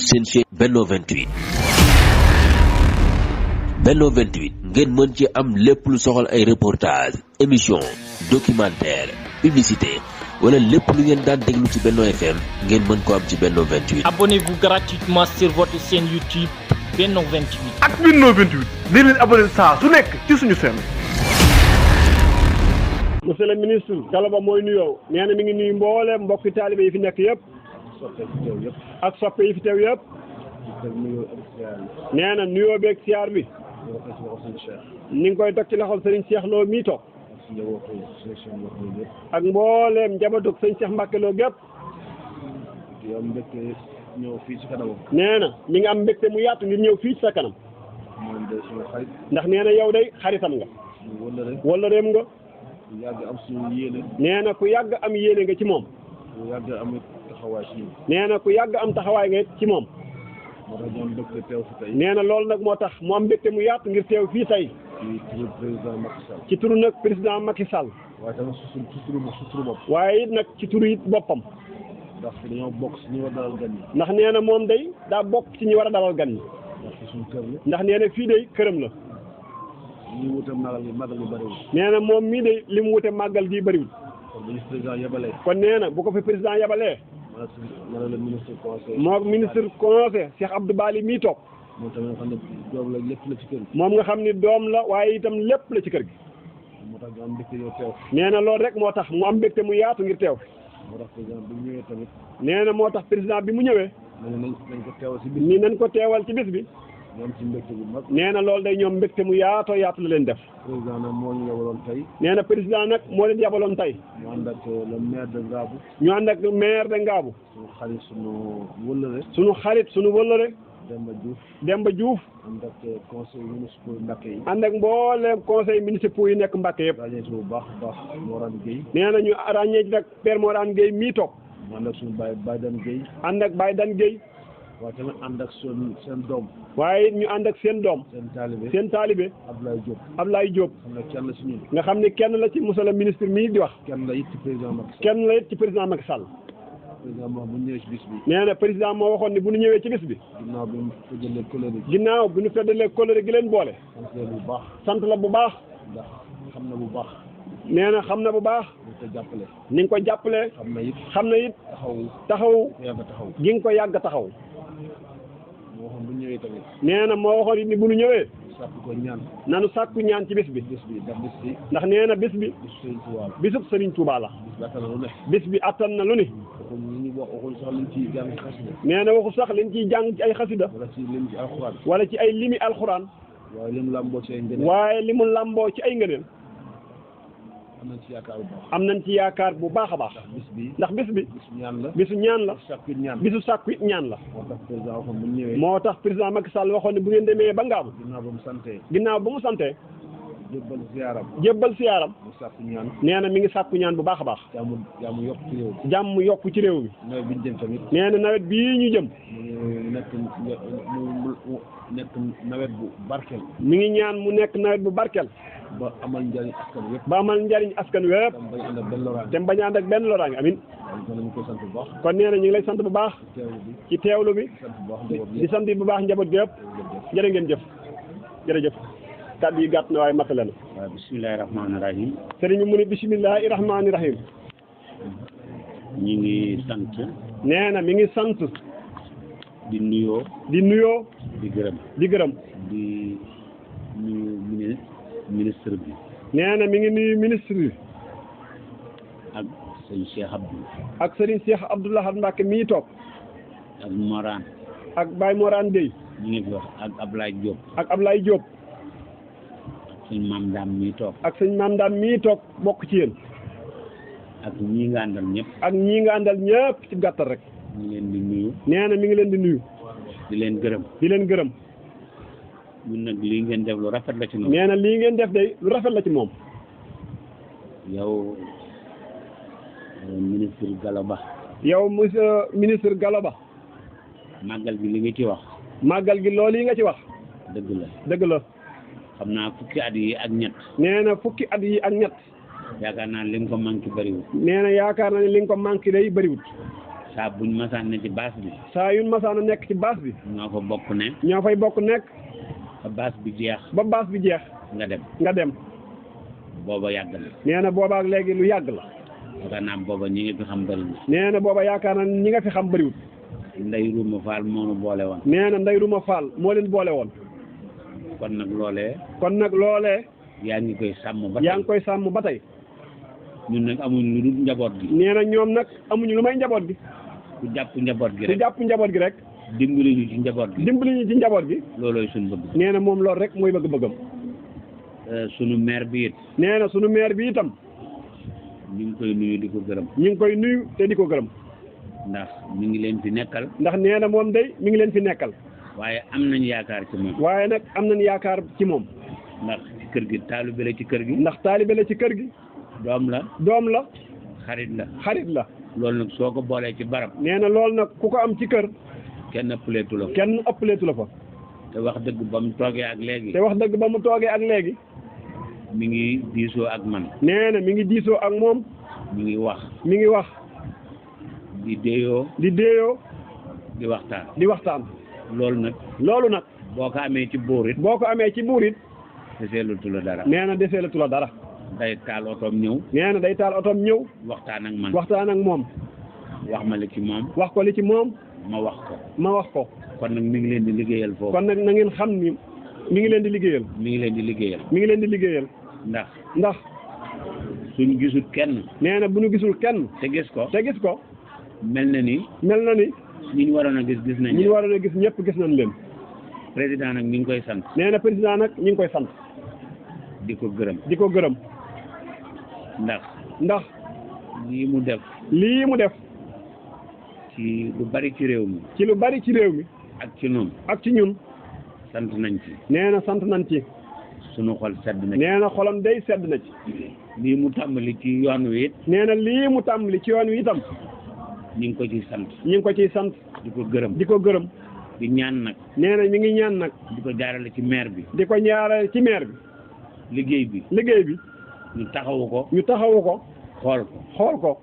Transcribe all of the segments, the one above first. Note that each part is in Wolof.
seen chaîne Benno 28 Benno 28 ngeen mën ci am lépp lu soxal ay reportage émission documentaire publicité wala lépp lu ngeen daan déglu ci Benno FM ngeen mën ko am ci Benno 28. Abonnez-vous gratuitement sur votre chaîne YouTube Benno 28. ak Benno 28 di leen abonné saa su nekk ci suñu chaîne. monsieur le ministre Gallo mooy nuyoo nee na mi ngi nuyu mboolem mbokki taalibe yi fi nekk yëpp ak soppe yi fi teew yëpp nee na nuyoo beeg siyaar bi ni nga koy teg ci loxol sëriñ Cheikh Lo mii toog ak mbooleem njabootug sëriñ Cheikh Mbacke Lo gépp nee na mi ngi am mbégte mu yaatu ngir ñëw fii ci sa kanam ndax nee na yow day xaritam nga wala réem nga nee na ku yàgg am yéene nga ci moom nee na ku yàgg am taxawaay nga ci moom nee na loolu nag moo tax mu am mbégte mu yaatu ngir teew fii tey ci turu nag président Macky Sall waaye it nag ci turu it boppam ndax dañoo bokk ci ñi war a dalal gan yi. ndax nee na moom day daa bokk ci ñi war a dalal gan yi. ndax nee na fii day këram la. li mu wute màggal gi bëriwul. nee na moom mii day li mu wute màggal gi bëriwul. kon bu ñu président yabalee. kon nee na bu ko fi président yabalee. wala le ministre conseil. moo ministre conseil Cheikh Abdou Bali mii toog. moom tamit nga xam ne doom la lépp la ci kër gi. moom nga xam ni doom la waaye itam lépp la ci kër gi. moo tax ñu am mbégte yow teew. nee na loolu rek moo tax mu am mbégte mu yaatu ngir teew. moo tax président bi mu ñëwee tamit. nee na moo tax président bi mu ñëwee. nañ ko teewal ci bis ni nañ ko teewal ci bis bi. ñoom ci mbégte bu mag. nee na loolu day ñoom mbégte mu yaatoo yaatu la leen def. président nag moo ñu yabaloon tey. nee na président nag moo leen yabaloon tey. ñu ànd ak le maire de Ngabou. ñu ànd ak maire de Ngabou. suñu xarit suñu wëllëre. suñu xarit suñu wëllëre. Demba Diouf. ànd ak conseil municipal Mbacke yi. ànd ak mbooleem conseil municipal yi nekk Mbacke yëpp. ràññee ci bu baax Morane Gueye. nee na ñu ràññee ci nag père Morane Gueye mii toog. mu ànd ak suñu Baye Dan Gueye. ànd ak Baye Dan Gueye. waaye tamit ànd ak seen doom. waaye ñu ànd ak seen doom. seen taalibe. Ablaye Diop. xam ne kenn la ci ñun. nga xam ne kenn la ci monsieur le ministre mii di wax. kenn la it ci président Macky Sall. kenn la it ci président Macky Sall. président moo bu ñu ñëwee ci bis bi. nee na président moo waxoon ne bu ñu ñëwee ci bis bi. ginnaaw bi ñu feddalee kóllëre gi. ginnaaw bi ñu feddalee kóllëre gi leen boole. sant la bu baax. sant la bu baax. ndax xam na bu baax. nee na xam na bu baax. ni nga ko jàppale. xam na it. taxaw. gi nga ko yàgg taxaw. moo waxoon bu ñëwee tamit. nee na moo waxoon it ni bu ñu ñëwee. sàkku ko ñaan. nanu sàkku ñaan ci bis bi. ndax nee na bis bi. bisub Serigne Touba la. bis bi attan na lu ni. waxul sax liñ ciy jàng ci xasida. nee na waxul sax liñ ciy jàng ci ay xasida. wala ci lim ci alxuraan. wala ci ay limi alxuraan. waaye li mu làmboo ci ay ngëneel. waaye li mu làmboo ci ay ngëneel. am nañ ci yaakaar bu baax. am nañ ci yaakaar bu baax a baax. ndax bis bi. bisu ñaan la. bisu sàkku it ñaan la. moo tax président Macky Sall waxoon ne bu ngeen demee ba Ngabou. ginnaaw ba mu santee. jébbal siyaaram. nee na mi ngi sàkku ñaan bu baax a baax. jàmm yokku ci réew mi. nee na nawet bii ñu jëm. nekk nawet bu barkeel. mi ngi ñaan mu nekk nawet bu barkeel. ba amal njariñ askan wépp. ba amal njariñ askan wépp. te bañ a ànd ak benn loraange amin. kon nee na ñu ngi lay sant bu baax. ci teewlu bi. di sant bu baax njaboot gi yëpp. jërë ngeen jëf jërëjëf. kàddu yi gàtt na waaye matale na. waaw bisimilahi rahmaani rahim. sëriñ bi mu ne bisimilahi rahmaani rahim. ñu ngi sant. nee na mi ngi sant. di nuyoo. di gërëm. di nuyu ministre bi. nee na mi ngi nuyu ministre bi. ak sëñ Cheikh Abdou. ak sëriñ Cheikh Abdoulaye Mbacke mii toog. ak Morane. ak Baye Morane Gueye. ñu ngi fi wax ak Ablaye Diop. ak Ablaye Diop. ak sëñ Mame Dame mii toog. ak sëñ Mame Dame mii toog bokk ci yéen. ak ñii nga àndal ñëpp. ak ñii nga àndal ñëpp ci gàttal rek. ñu ngi leen di nuyu. nee na mi ngi leen di nuyu. di leen gërëm. ñun nag lii ngeen def lu rafet la ci moom. nee na lii ngeen def day lu rafet la ci moom. yow ministre Gallo Ba. yow monsieur ministre Gallo Ba. màggal gi li nga ci wax. màggal gi loolu yi nga ci wax. dëgg la. xam naa fukki at yi ak ñett. nee na fukki at yi ak ñett. yaakaar naa li nga ko manqué bëriwut. nee na yaakaar na ne li nga ko manqué day bëriwut. saa buñ masaan ne ci baas bi. saa yuñ masaan a nekk ci baas bi. ñoo fa bokk ne. ñoo fay bokk nekk. ba baas bi jeex. ba baas bi jeex. nga dem. nga dem. booba yàgg na. nee na booba ak léegi lu yàgg la. yaakaar naa booba ñi nga fi xam bëri na. nee na booba yaakaar naa ñi nga fi xam bëriwul. Ndey Ruma Fall moo nu boole woon. nee na Ndey Ruma Fall moo leen boole woon. kon nag loolee. kon nag loolee. yaa ngi koy sàmm ba tey. yaa ngi koy sàmm ba tey. ñun nag amuñ lu dul njaboot gi. nee na ñoom nag amuñu lu may njaboot gi. ku jàpp njaboot gi ku rek. jàpp njaboot gi rek. dimbali ñu ci njaboot gi. dimbali ñu ci njaboot gi. loolooy suñu bëgg. nee na moom loolu rek mooy bëgg-bëggam. sunu maire bi it. nee na sunu maire bi itam. ñu ngi koy nuyu di ko gërëm. ñu ngi koy nuyu te di ko gërëm. ndax mi ngi leen fi nekkal. ndax nee na moom day mi ngi leen fi nekkal. waaye am nañ yaakaar ci moom. waaye nag am nañ yaakaar ci moom. ndax ci kër gi taalibe la ci kër gi. ndax taalibe la ci kër gi. doom la. doom la. xarit la. xarit la. loolu nag soo ko boolee ci barab. nee na loolu nag ku ko am ci kër. kenn ëppaleetu la fa. kenn ëppaleetu la fa. te wax dëgg ba mu toogee ak léegi. te wax dëgg ba mu toogee ak léegi. mi ngi diisoo ak man. nee na mi ngi diisoo ak moom. mi ngi wax. mi ngi wax. di déeyoo. di déeyoo. di waxtaan. di waxtaan. loolu nag. loolu nag. boo ko amee ci buur it. boo ko amee ci buur it. deseelatu la dara. nee na deseelatu la dara. day taal otoom ñëw. nee na day taal otoom ñëw. waxtaan ak man. waxtaan ak moom. wax ma li ci moom. wax ko li ci moom. ma wax ko. ma wax ko. kon nag mi ngi leen di liggéeyal foofu. kon nag na ngeen xam ni mi ngi leen di liggéeyal. mi ngi leen di liggéeyal. mi ngi leen di liggéeyal. ndax suñ gisul kenn. nee na bu ñu gisul kenn. te gis ko. te gis ko. mel na ni. mel na ni. ñi ñu waroon a gis nañ ñi ñu waroon a gis ñëpp gis nañ leen. président nag ñu ngi koy sant. nee na président nag ñu ngi koy sant. di ko gërëm. di ko gërëm. ndax. lii mu def. lii mu def. ci lu bari ci réew mi. ci lu bari ci réew mi. ak ci ñun. ak ci ñun. sant nañ ci. nee na sant nañ ci. sunu xol sedd na ci. nee na xolam day sedd na ci. lii mu tàmbali ci yoon wi it. nee na lii mu tàmbali ci yoon wi itam. ñu ngi ko ciy sant. ñu ngi ko ciy sant. di ko gërëm. di ko gërëm. di ñaan nag. nee na mi ngi ñaan nag. di ko jaarale ci maire bi. di ko jaarale ci maire bi. liggéey bi. ñu taxawu ko. xool ko. xool ko.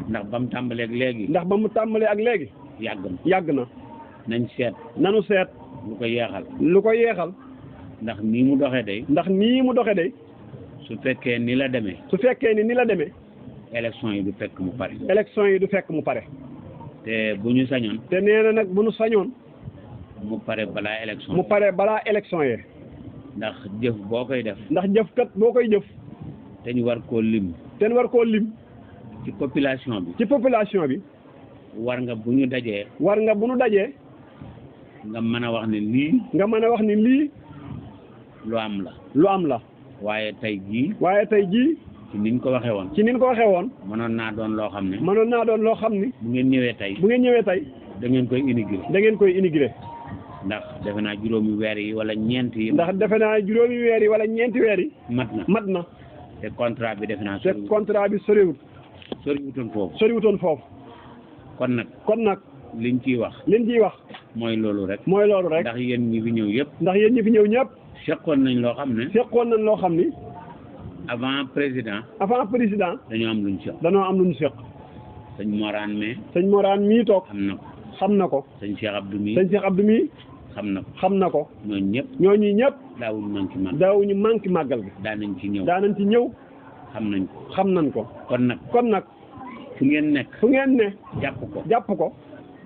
ndax ba mu tàmbalee ak léegi. ndax ba mu tàmbalee ak léegi. yàgg na. nañ seet. nanu seet. lu ko yeexal. ndax nii mu doxee day. su fekkee ni la demee. élection yi du fekk mu pare. te bu ñu sañoon. te nee na nag bu ñu sañoon. mu pare balaa élection. yee. ndax jëf boo koy def. ndax jëf kat boo koy jëf. te ñu war koo lim. ci population bi. war nga bu ñu dajee. nga mën a wax ne lii. lu am la. waaye tey jii. ci niñ ko waxee woon. mënoon naa doon loo xam ne. bu ngeen ñëwee tey. da ngeen koy inaugurer. ndax defe naa juróomi weer yi wala ñeenti yi. mat na. te contrat bi defe naa. soriwutoon foofu. kon nag. liñ ciy wax. mooy loolu rek. ndax yéen ñi fi ñëw yëpp. seqoon nañ loo xam ne. avant président. dañoo am luñ seq. sëñ Morane mii toog. xam na ko. sëñ Cheikh Abdou mii. xam na ko. ñooñu ñëpp. daawuñu manqué màggal gi. daanañ ci ñëw. xam nañ ko. kon nag. fu ngeen ne. jàpp ko.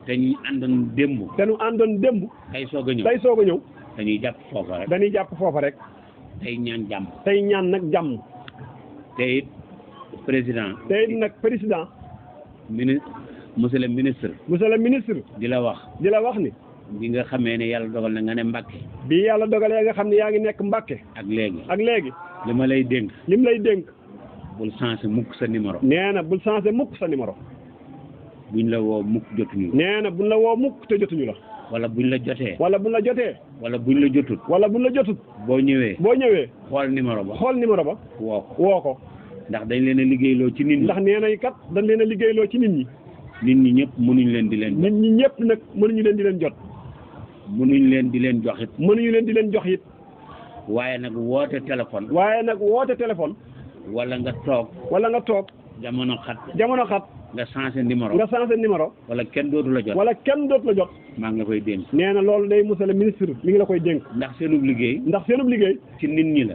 te ñu àndoon démb. tey soog a ñëw. dañuy jàpp foofa rek. tey ñaan nag jàmm. te it nag président. monsieur le ministre. di la wax ni. bi nga xamee ne yàlla dogal na nga ne Mbacke. bi yàlla dogalee nga xam ne yaa ngi nekk Mbacke. ak léegi. li ma lay dénk. bul changé mukk sa numéro. nee na bul changé mukk sa numéro. buñ la woo mukk jotuñu la. nee na buñ la woo mukk te jotuñu la. wala buñ la jotee. wala buñ la jotut. boo ñëwee. xool numéro ba. woo ko. ndax dañ leen a liggéeyloo ci nit ñi. ndax nee na kat dañ leen a liggéeyloo ci nit ñi. nit ñi ñëpp mënuñ leen di leen jot. nit ñi ñëpp nag mënuñu leen di leen jot. mënuñ leen di leen jox it. waaye nag woote téléphone. wala nga toog. jamono xat. nga changé numéro wala kenn dootu la jot maa ngi la koy dénk nee na loolu day monsieur le ministre mi ngi la koy dénk ndax seenub liggéey ci nit ñi la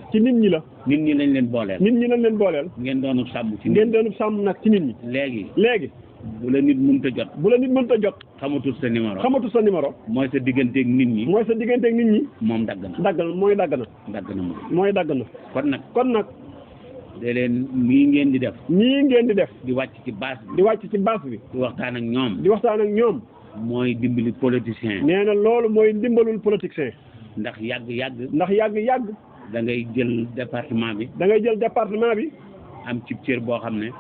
nit ñi lañ leen booleel ngeen doonu sàmm ci nag ci nit ñi léegi bu la nit mënta jot xamatul sa numéro mooy sa digganteeg nit ñi moom dagg na kon nag de leen nii ngeen di def di wàcc ci base bi di waxtaan ak ñoom mooy dimbali politicien nee na loolu mooy dimbalul politicien ndax yàgg da ngay jël département bi am ci cër boo xam ne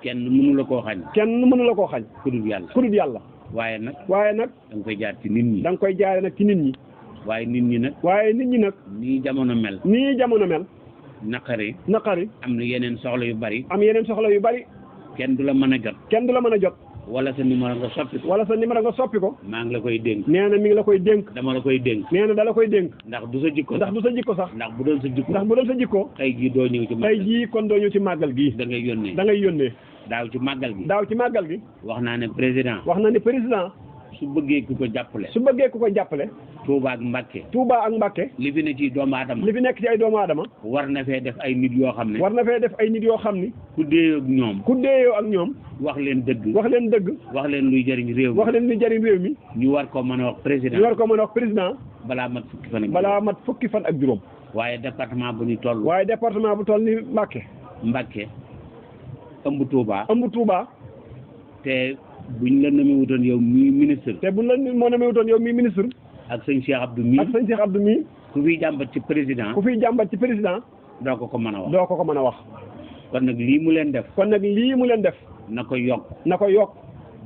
kenn mënu la koo xañ ku dul yàlla waaye nag da nga koy jaar ci nit ñi waaye nit ñi nag nii jamono mel naqari am na yeneen soxla yu bari kenn du la mën a jot wala sa numéro nga soppi ko maa ngi la koy dénk nee na mi ngi la koy dénk dama la koy dénk nee na da la koy dénk ndax du sa jikko sax ndax bu doon sa jikko tey jii doo ñëw ci màggal gi da ngay yónnee daaw ci màggal gi wax na ne président su bëggee ku ko jàppale Touba ak Mbacke li fi nekk ci ay doomu aadama war na fee def ay nit yoo xam ne ku déeyoo ak ñoom wax leen dëgg wax leen luy jëriñ réew mi ñu war ko mën a wax président balaa mat fukki fan ak juróom waaye département bu toll ni Mbacke ëmb Touba te buñ la namee wutoon yow mii ministre ak sëñ Cheikh Abdou mii ku fiy jàmbat ci président doo ko ko mën a wax kon nag lii mu leen def na ko yokk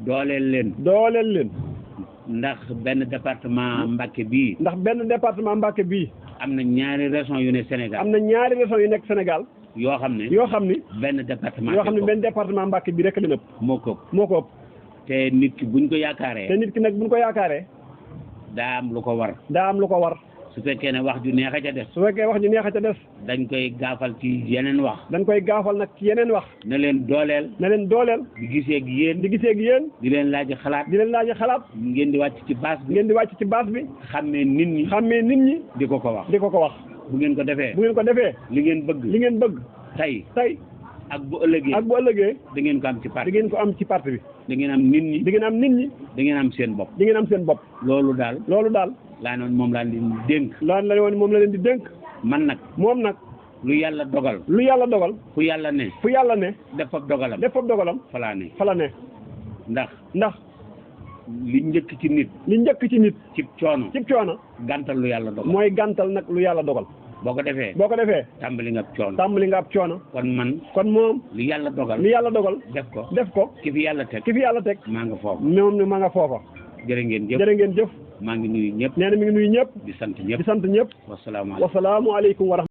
dooleel leen ndax benn département Mbacke bii am na ñaari région yu nekk Sénégal yoo xam ne benn département Mbacke bii rek la nëpp moo ko ëpp te nit ki buñ ko yaakaaree daa am lu ko war su fekkee ne wax ju neex a ca des dañ koy gaafal ci yeneen wax na leen dooleel di gisee ak yéen di leen laaj xalaat ngeen di wàcc ci base bi xàmmee nit ñi di ko wax bu ngeen ko defee li ngeen bëgg tey ak bu ëllëgee da ngeen ko am ci parti bi da ngeen am nit ñi da ngeen am seen bopp loolu daal laa noon moom laa leen di dénk man nag moom nag lu yàlla dogal fu yàlla ne def ab dogalam fa la ne ndax li njëkk ci nit cib coono gàntal lu yàlla dogal mooy gàntal nag lu yàlla dogal boo ko defee tàmbali nga ab coono kon moom li yàlla dogal def ko ki fi yàlla teg maa nga foofa jërë ngeen jëf maa ngi nuyu ñëpp nee na mi ngi nuyu ñëpp di sant ñëpp wasalaamu aleykum wa rahmatulah